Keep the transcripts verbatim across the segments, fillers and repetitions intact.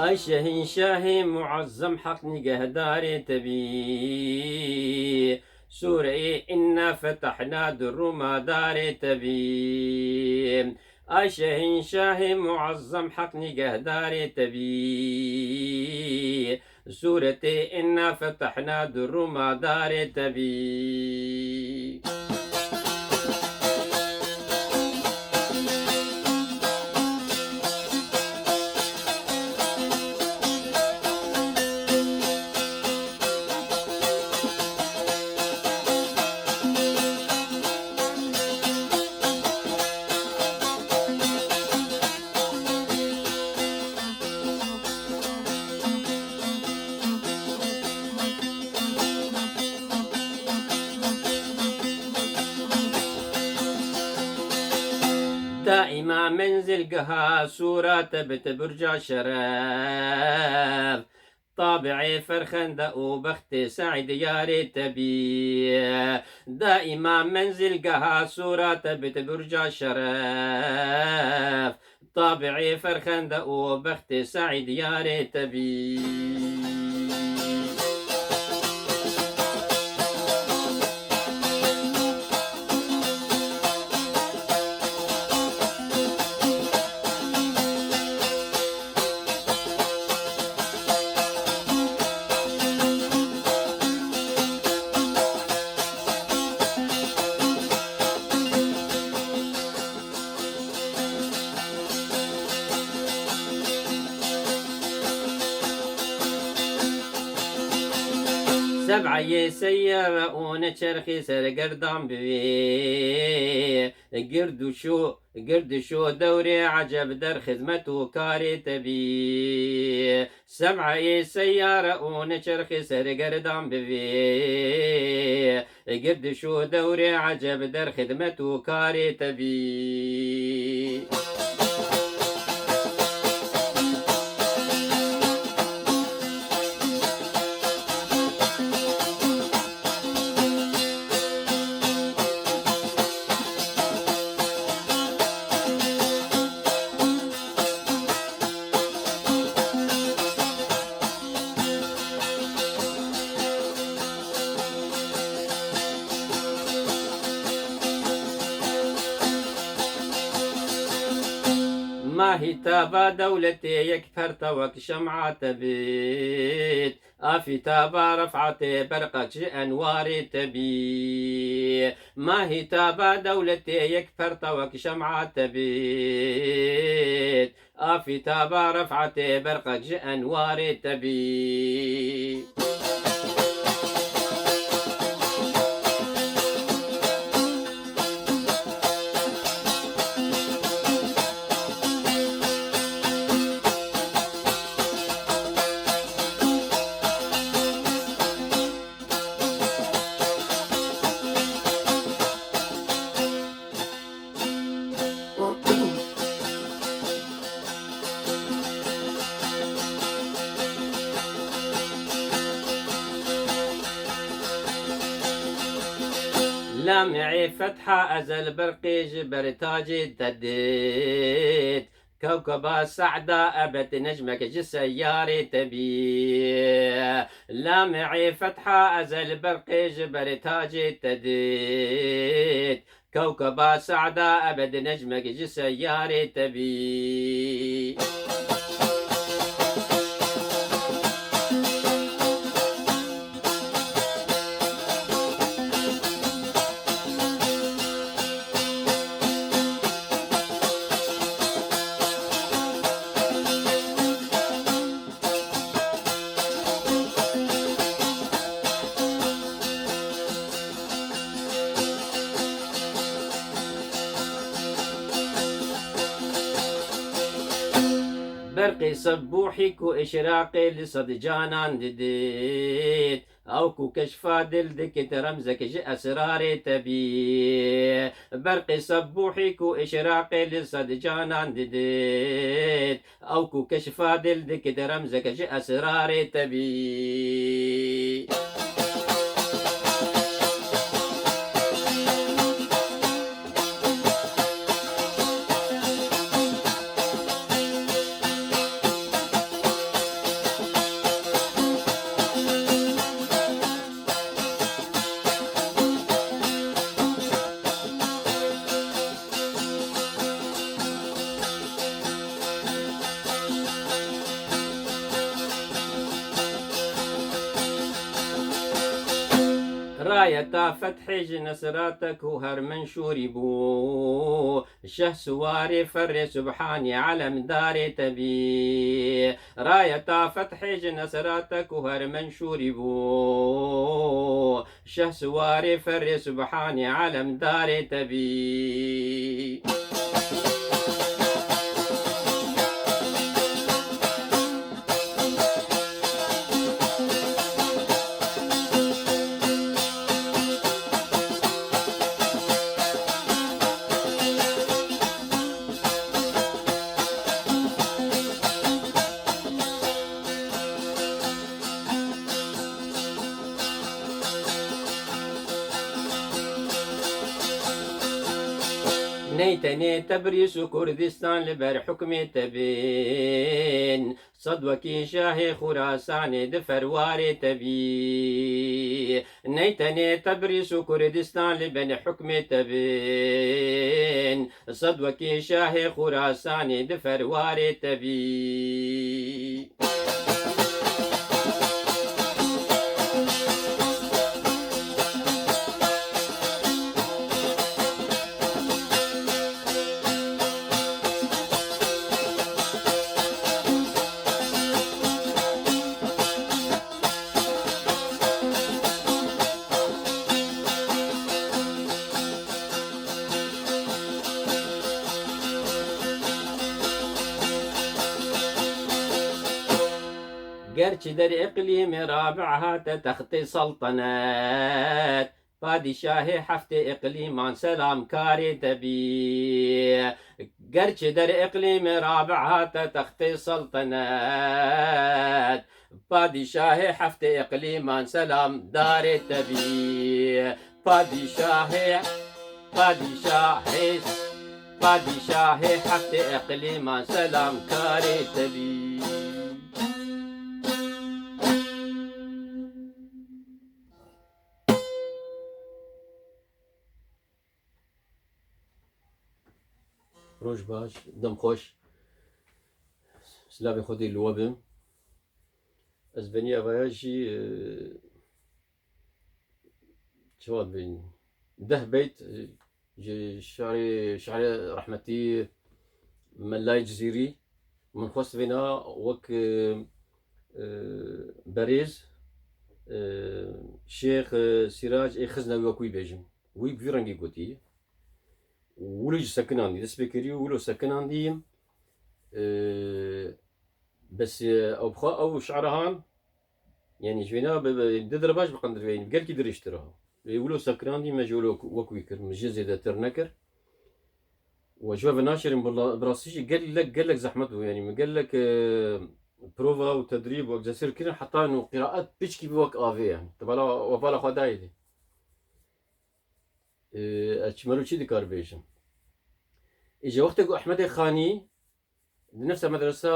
Ay şehînşahê muezzem heq nîgehdarê te bî. Sûreyê Înna fetehna di rûma darê te bî. Ay şehînşahê muezzem heq nîgehdarê te bî. Sûretê Înna fetehna di rûma darê te bî. Daîma menzilgeha sûra te bit burca şeref. Tabiê ferxende û bextê seîd yarê te bî. Daîma menzilgeha sûra te bit burca şeref. Tabiê ferxende û bextê seîd yarê te bî. Seb'eyê seyare û neçerxî sergerdan bivê. Gird û şo, gird û şo dewrê eceb der xizmet û karê te bî. Seb'eyê seyare û neçerxî sergerdan bivê. Gird û şo dewrê eceb der xizmet û karê te bî. Mahîtaba dewletê yek pertewek şem'a te bît. Afîtaba ref'atê berqek ji enwarê te bî. Mahîtaba dewletê yek pertewek şem'a te bît. Afîtaba ref'atê berqek ji enwarê te bî. Lamê fetha ezel berqê ji ber tacê te dêt. Kewkeba Se'da ebed necmek ji seyarê te bî. Lamê fetha ezel berqê ji ber tacê te dêt. Kewkeba Se'da ebed necmek ji seyarê te bî. Berqê sebûhî ku îşraqê li sed canan didêt, ew ku keşfa dil dikit remzek ji esrarê te bî. Berqê sebûhî ku îşraqê li sed canan didêt, ew ku keşfa dil dikit remzek ji esrarê te bî. Rayeta fethê ji Nesra te ku her menşûrî bû, Şehsuwarê ferrê Subhanî elemdarê te bî. Rayeta fethê ji Nesra te ku her menşûrî bû, Şehsuwarê ferrê Subhanî elemdarê te bî. Ney tenê Tebrîz û Kurdistan li ber hukmê te bên, sed wekî şahê Xurasanê di ferwarê te bî. Ney tenê Tebrîz û Kurdistan li bên hukmê te bên, sed wekî şahê Xurasanê di ferwarê te bî. Ger çi der îqlîmê rabi hate textê seltenet, padîşahê heftê îqlîman selamkarê te bî. Ger çi der îqlîmê rabi hate textê seltenet, padîşahê heftê îqlîman selamdarê te bî. Padîşahê, padîşahê, padîşahê heftê îqlîman selamkarê te bî. Roj baş, dem xweş. Silavê Xwedê li we be. Ez beniya vaya jî, e, çawa dibên? Deh beyt, e, ji şarê, şarê rehmetî Melayê Cizîrî min xwest vêna wek, e, e, berêz, e, Şêx, e, Sîrac ê Xiznewî wek wî bêjim. Wî bi vî rengî gotî. Wilo jî sekinandî, dest pê kirî û wilo sekinandî. E, bes, e, ew bi xwe ew şi'ra han, yanî ji vêna bi, bi, di derebaş bi qendirveyîn, bi gelkî dirêjtir ha. Ê wilo sekinandî me ji wilo wek wî kir, min jê zêdetir nekir. We ji we ve naşêrim, bi ra-, bi rastî jî gelek, gelek zehmet bû, yanî min gelek, e, prova û tedrîb û egzersiz kirin, heta no qîraet piçkî bi wek avê, yanî. Te bala, we bala xwe dayê dê. E, ez çi mero çi dikar bêjim? Ê, ji wextê ku Ehmedê Xanî di nefsa medresa,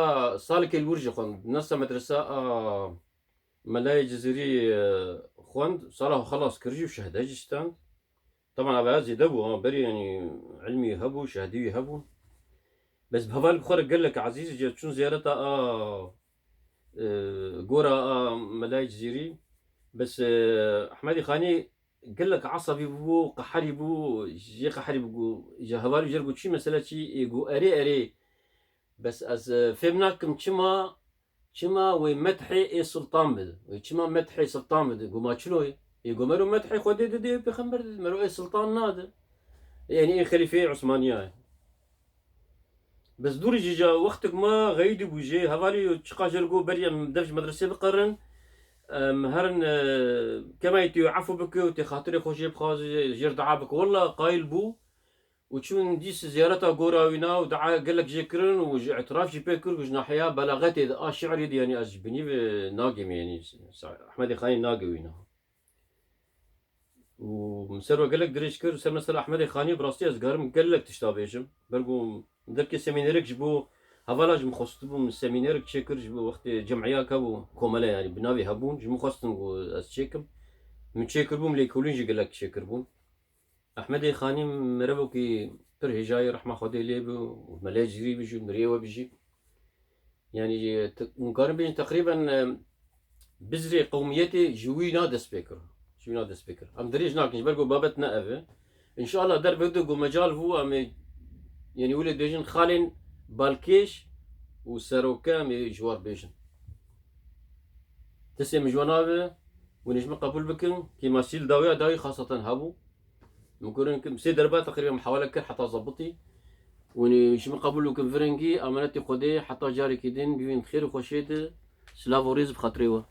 salekê li wir jî xwend, di nefsa medresa a Melayê Cizîrî, e, xwend, sala xwe xelas kir jî û şehde jî stand. Teban ava zêde bû, ha, berî, yanî, ilmî hebû, şehdî wî hebû. Bes bi heval bi xwe re gelek ezîz jî çûn ziyareta a, e, gora a Melayê Cizîrî. Bes, e, Ehmedê Xanî gelek esabî bû, qeherî bû, jê qeherî bû, ji hevalî jê re got, çi mesele çi? Ê got, erê, erê. Bes ez, e, fêm nakim çima, çima wê methê ê sultan bide. Wê çima methê sultan bide? Got, ma çilo ye? Ê got, mero methê Xwedê dide, ê pêxember dide, mero ê sultan nade. Yanî ê xelîfeyê Osmaniya ye. Bes dûrî jî ja wextik ma xeyîdî bû jê, hevalî çiqa jê re got, berî em dev ji medresê biqerin, em herin, e, kemayî tê efû bike û tê xatirê xwe jê bixwaze, jê re dua bike. Wella qayîl bû û çûn dîs ziyareta gora wîna û dua gelek jê kirin û ji îtiraf jî pê kir ku ji nahiya belaxetê de a şi'rê de, yanî ez ji binî ve nagêm, yanî Sa-, Ehmedê Xanî nagewîna. Û min ser we gelek dirêj kir, ser mesela Ehmedê Xanî, bi rastî ez dikarim gelek tişta bêjim. Ber ku min derkê semînerek ji bo hevala ji min xwestibû, min semînerek çêkir, ji bo wextê cemiyek hebû, komele, yanî bi navê hebûn, ji min xwestin ku ez çêkim. Min çêkirbûn, lêkolîn jî gelek çêkirbûn. Ehmedê Xanî merevokî pir hêja ye, rehma Xwedê lê be û Melayê Cizîrî bijî, miriyê we bijî. Yanî, te-, hûn karin bêjin teqrîben, e, bizrê qewmiyetê ji wî na dest pê kir. Ji wîna dest pê kir. Em dirêj nakin, ji ber ku babet ne ev e. Înşallah der vê de ku mecal bû, em ê, yanî wile dibêjin xalên balkêş û seroke em ê ji war bêjin. Tiştê min ji wan nave, hûn ê ji min qebûl bikin, kêmasî li dawiya dawî xaseten hebû. Min gorin ki sê derba teqrîben hewale kir heta zebitî. Hûn ê ji min qebûl bikin virengî, emanetê Xwedê heta carekî din bibîn xêr û xweşiyê de. Silav û rêz bi xatirê we.